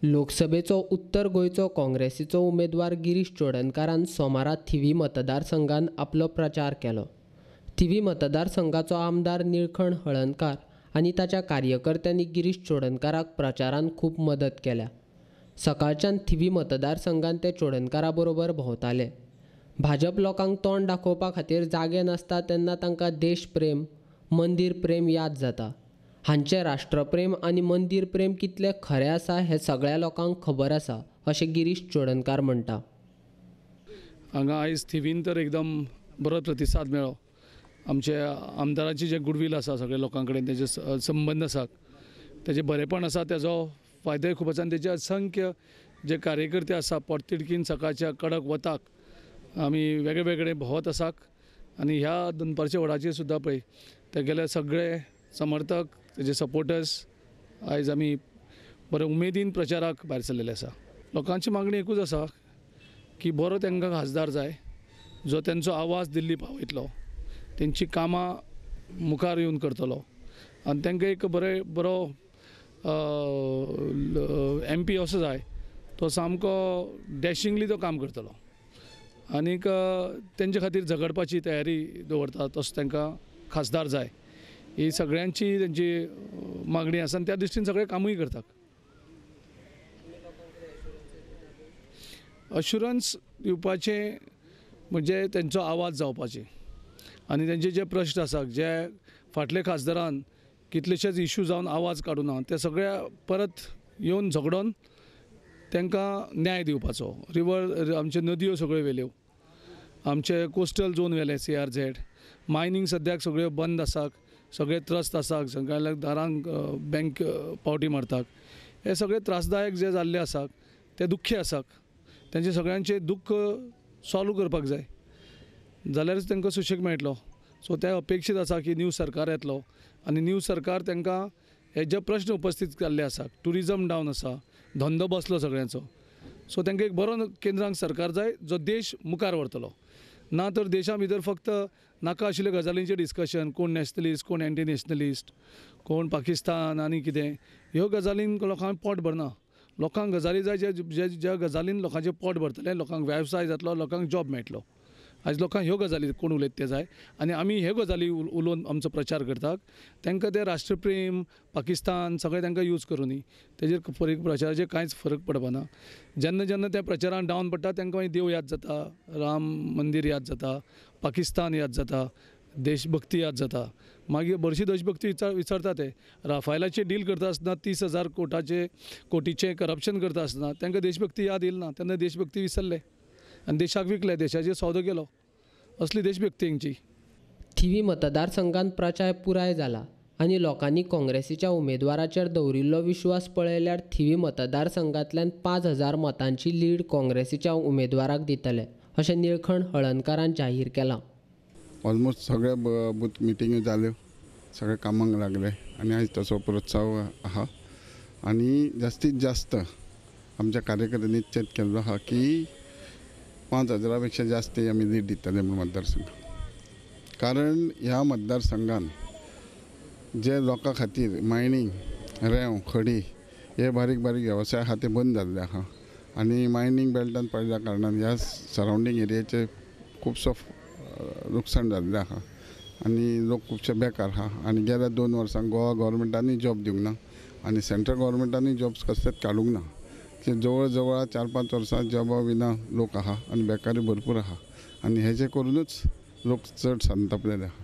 लोकसभेचो उत्तर गोंयचो काँग्रेसीचो उमेदवार गिरीश चोडणकारान सोमारा थिवी मतदारसंघान आपलो प्रचार केलो. थिवी मतदारसंघाचो आमदार निळखण हळर्णकार आनी ताच्या कार्यकर्त्यांनी गिरीश चोडणकाराक प्रचारान खूब मदत केल्या. सकाळच्यान थिवी मतदारसंघान ते चोडणकारा बरोबर भोंवताले. भाजप लोकांक तोंड दाखोवपा खातीर जागे नासता तेन्ना तांकां देशप्रेम, मंदीर प्रेम याद जाता. हांचें राष्ट्रप्रेम आनी मंदीर प्रेम कितलें खरें आसा हें सगळ्या लोकांक खबर आसा अशें गिरीश चोडणकार म्हणटा. हांगा आयज थिवीन तर एकदम बरो प्रतिसाद मेळ्ळो. आमचे आमदाराची जे गुडवील आसा सगळे लोकां कडेन, तेजे संबंद आसात, तेजें बरेपण आसा, तेजो फायदोय खूब आसा आनी तेजे असंख्य जे कार्यकर्ते आसा पोटतिडकीन सकाळच्या कडक वताक आमी वेगळे वेगळे भोंवत आसात आनी ह्या दनपारच्या वडाचेर सुद्दां पळय तेगेले सगळे समर्थक, तेजे सपोर्टर्स आयज आमी बरे उमेदीन प्रचाराक भायर सरलेले आसा. लोकांची मागणी एकूच आसा की बरो तांकां खासदार जाय जो तेंचो आवाज दिल्ली पावयतलो, तेंची कामां मुखार येवन करतलो आनी तांकां एक बरो एम पी असो जाय तो सामको डॅशिंगली तो काम करतलो आनीक तेंचे खातीर झगडपाची तयारी दवरता तसो तांकां खासदार जाय. ही सगळ्यांची तेंची मागणी आसा आनी त्या दृश्टीन सगळे कामूय करतात. अश्युरन्स दिवपाचें म्हणजे तेंचो आवाज जावपाचे आनी तेंचे जे प्रश्न आसा, जे फाटले खासदारान कितलेशेच इशू जावन आवाज काडूना ते सगळे परत येवन झगडोन तांकां न्याय दिवपाचो. रिवर आमच्यो नदयो सगळ्यो व्हेल्यो, आमचे कोस्टल झोन व्हेले, CRZ, mining सद्याक सगळ्यो बंद आसात, सगळे त्रस्त आसात, सगळ्या दारांक बँक पावटी मारतात. हे सगळे त्रासदायक जे जाल्ले आसात ते दुख्खी आसात, तेंचे सगळ्यांचे दुख्ख सॉल्व करपाक जाय जाल्यारच तांकां सुशेग मेळटलो. सो ते अपेक्षीत आसा की न्यू सरकार येतलो आनी न्यू सरकार तांकां हे जे प्रश्न उपस्थीत जाल्ले आसात, ट्युरिजम डावन आसा, धंदो बसलो सगळ्यांचो, सो तांकां एक बरो केंद्रांक सरकार जाय जो देश मुखार व्हरतलो. ना तर देशा भितर फक्त नाका आशिल्ल्या गजालींचें डिस्कशन, कोण नॅशनलिस्ट, कोण एंटी नॅशनलिस्ट, कोण पाकिस्तान आनी कितें, ह्यो गजालींक लोकांक पोट भरना. लोकांक गजाली जाय ज्या ज्या गजालीन लोकांचें पोट भरतलें, लोकांक वेवसाय जातलो, लोकांक जॉब मेळटलो. आयज लोकांक ह्यो गजाली कोण उलयता ते जाय आनी आमी ह्यो गजाली उलोवन आमचो प्रचार करतात. तांकां ते राष्ट्रप्रेम, पाकिस्तान सगळें तांकां यूज करुनी तेजेर प्रचाराचेर कांयच फरक पडपाना. जेन्ना जेन्ना त्या प्रचारान डावन पडटा तांकां मागीर देव याद जाता, राम मंदीर याद जाता, पाकिस्तान याद जाता, देशभक्ती याद जाता. मागीर बरीशी देशभक्ती विचारता ते. राफायलाचे डील करता आसतना 30,000 कोटीचें करप्शन करता आसतना तांकां देशभक्ती याद येयली ना, तेन्ना देशभक्ती विसरले आनी देशाक विकले, देशाचेर सौदो केलो. असली देशभक्ती हेंची. थिवी मतदारसंघान प्रचार पुराय जाला आनी लोकांनी काँग्रेसीच्या उमेदवाराचेर दवरिल्लो विश्वास पळयल्यार थिवी मतदारसंघांतल्यान 5,000 मतांची लीड काँग्रेसीच्या उमेदवाराक दितले अशें निळखण हळर्णकारान जाहीर केलां. ऑलमोस्ट सगळे बूथ मिटिंग्यो जाल्यो, सगळे कामांक लागले आनी आयज तसो प्रोत्साह आहा आनी जास्तीत जास्त आमच्या कार्यकर्त्यांनी निश्चीत केल्लो आहा की 5,000 पेक्षा जास्त आमी लीड दितले म्हूण मतदारसंघ. कारण ह्या मतदारसंघान जे लोकां खातीर मायनींग, रेंव, खडी हे बारीक बारीक वेवसाय आहा ते बंद जाल्ले आहा आनी मायनींग बेल्टान पडल्या कारणान ह्या सरावंडींग एरियाचे खुबसो लुकसाण जाल्लें आहा आनी लोक खुबशे बेकार आहा आनी गेल्या 2 वर्सांक गोवा गव्हर्मेंटानूय जॉब दिवंक ना आनी सेंट्रल गव्हर्मेंटानूय जॉब्स कसलेच काडूंक ना. जवळ जवळ 4-5 वर्सां जॉबा विना लोक आहा आनी बेकारी भरपूर आहा आनी हेजे करूनच लोक चड संतापलेले आहा.